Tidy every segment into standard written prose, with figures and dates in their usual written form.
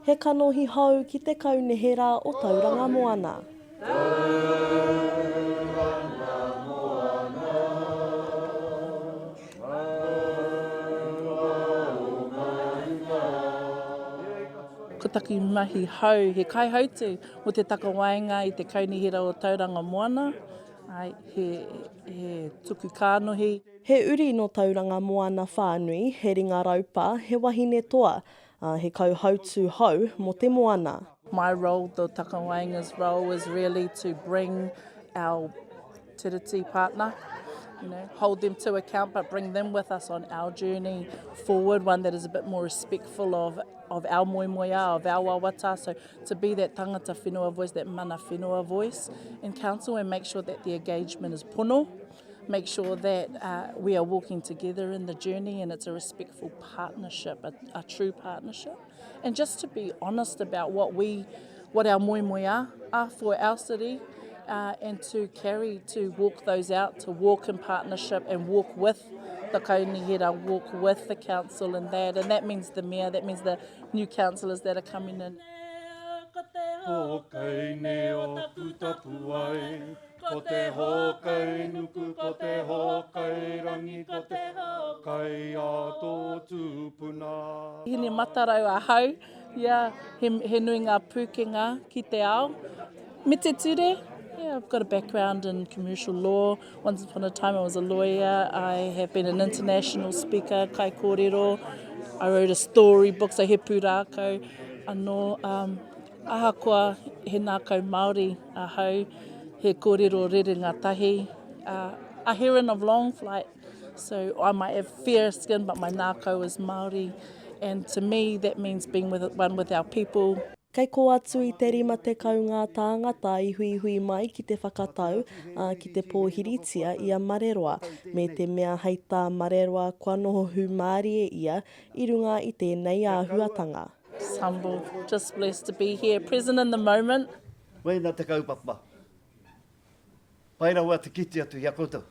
He kanohi hou ki te kaunihera o Tauranga Moana. Ko taku mahi hou, he kaihautu mo te takawaenga i te Kaunihera o Tauranga Moana, ai, he, he tuku kānohi. He uri nō Tauranga Moana whānui, he ringa raupa, he wahine toa, ā, he kauhautū hou mō te moana. My role, the Takawaenga's role is really to bring our Tiriti partner, you know, hold them to account but bring them with us on our journey forward, one that is a bit more respectful of, of our moemoeā, of our wawata. So to be that tangata whenua voice, that mana whenua voice in council and make sure that the engagement is pono, make sure that uh, we are walking together in the journey and it's a respectful partnership, a, a true partnership. And just to be honest about what we, what our moemoeā are for our city, uh, and to carry, to walk those out, to walk in partnership and walk with the kaunihera, walk with the council and that, and that means the mayor, that means the new councillors that are coming in. Hōkai nei o taku tapuwae, Ko te hōkai nuku, ko te hōkai rangi, ko te hōkai a tō tūpuna. Hine matarau ahau, yeah, he, he nui ngā pūkenga ki te ao. Me te ture, yeah, I've got a background in commercial law. Once upon a time I was a lawyer. I have been an international speaker, kaikōrero. I wrote a story book, so he pūrākau anō. Um, Ahakoa he ngākau Māori ahau, he kōrero rerenga tahi, a heron of long flight, so I might have fair skin but my ngākau is Māori and to me that means being with, one with our people. Kei kō atu i te 50 ngā tāngata i huihui mai ki te whakatau, ā, ki te pōhiritia i a Mareroa, me te mea hei tā Mareroa kua noho hūmārie ia i runga i tēnei āhuatanga. Just humble, just blessed to be here, present in the moment. Koina te kaupapa. Pai rawa te kite atu i a koutou.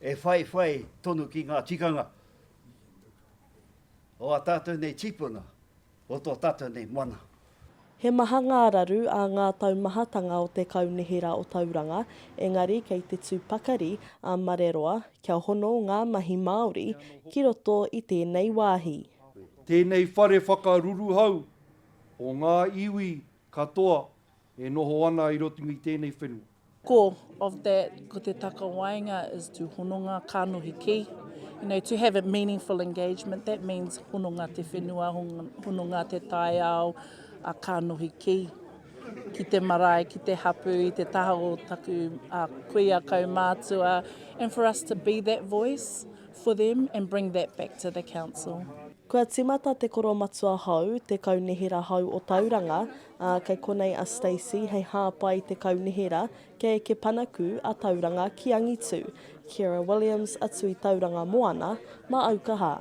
E whaiwhai tonu ki ngā tikanga o a tātou nei tīpuna, o tō tātou nei moana. He maha ngā raru a ngā taumahatanga o te Kaunihera o Tauranga, engari kei te tū pakari a Mareroa kia hono ngā mahi Māori ki roto i tēnei wāhi. Tēnei whare whakaruruhau o ngā iwi katoa e noho ana i roto i tēnei whenua. Ko of that, ko te takawaenga is to hononga kanohi ki, you know, to have a meaningful engagement, that means hononga te whenua, hononga te taiao, a kanohi ki, ki te marae, ki te hapu, i te taha o taku uh, kuia kaumātua, and for us to be that voice for them and bring that back to the council. Kua tīmata te koromatua hou, te kaunihera hou o Tauranga, ā, kei konei a Stacey hei hāpai i te kaunihera kia eke panakū a Tauranga ki angitu. Ciara Williams, atu i Tauranga Moana, mā Aukaha.